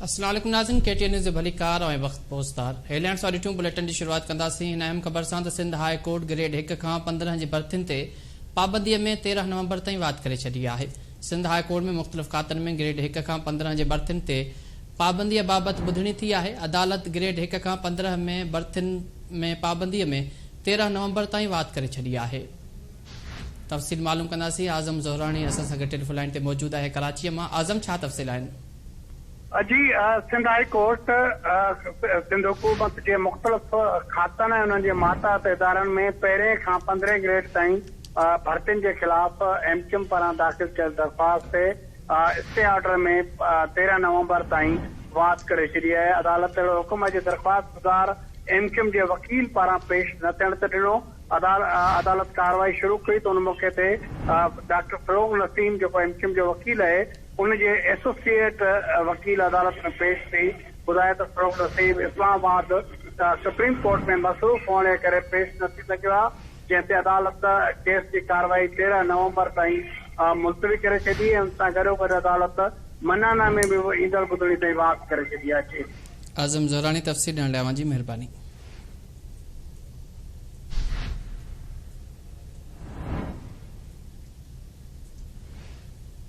السلام عليڪم ناظرين ڪي ٽي اين نيوز جو ڀليڪار ۽ وقت پوسدار هيڊلائنس واري ٽيون بليٽن جي شروعات ڪنداسين هن اهم خبر سان ته سنڌ هاء ڪورٽ گريڊ 1 کان 15 جي برٿين تي پابندي ۾ 13 نومبر تائين واڌ ڪري ڇڏي آهي سنڌ هاء ڪورٽ ۾ مختلف کاتن ۾ گريڊ 1 کان 15 جي برٿين تي پابندي بابت ٻڌڻي ٿي آهي عدالت گريڊ 1 کان 15 ۾ برٿين ۾ پابندي ۾ 13 نومبر تائين واڌ ڪري ڇڏي آهي. تفصيل معلوم ڪنداسين اعظم زهراڻي اسان سان گڏ ٽيليفون لائين تي موجود آهي ڪراچيء مان اعظم ڇا تفصيل آهن؟ جي سنڌ هاء ڪورٽ سنڌ حڪومت جي مختلف کاتن ۽ انهن جي ماتحت ادارن ۾ پهرين کان پندرهين گريڊ تائين ڀرتين جي خلاف ايم ڪيو ايم پاران داخل ڪيل درخواست تي اسٽي آرڊر ۾ 13 نومبر تائين واڌ ڪري ڇڏي آهي عدالت اهڙو حڪم اڄ درخواستگذار ايم ڪيو ايم جي وڪيل پاران پيش نه ٿيڻ تي ڏنو. عدالت ڪارروائي شروع ڪئي ته ان موقعي تي ڊاڪٽر فروغ نسيم جيڪو ايم ڪيو ايم جو وڪيل اهي ان جي ايسوسيئيٽ وڪيل عدالت ۾ پيش ٿي ٻڌايو ته فروغ نسيم اسلام آباد سپريم ڪورٽ ۾ مصروف هئڻ جي ڪري پيش نه ٿي سگهيو آهي جنهن تي عدالت ڪيس جي ڪارروائي 13 نومبر تائين ملتوي ڪري ڇڏي ۽ ان سان گڏوگڏ عدالت منع نامي به ايندڙ ٻڌڻي تائين واڌ ڪري ڇڏي آهي. اعظم زهراڻي تفصيل ڏيڻ لاء اوهان جي مهرباني.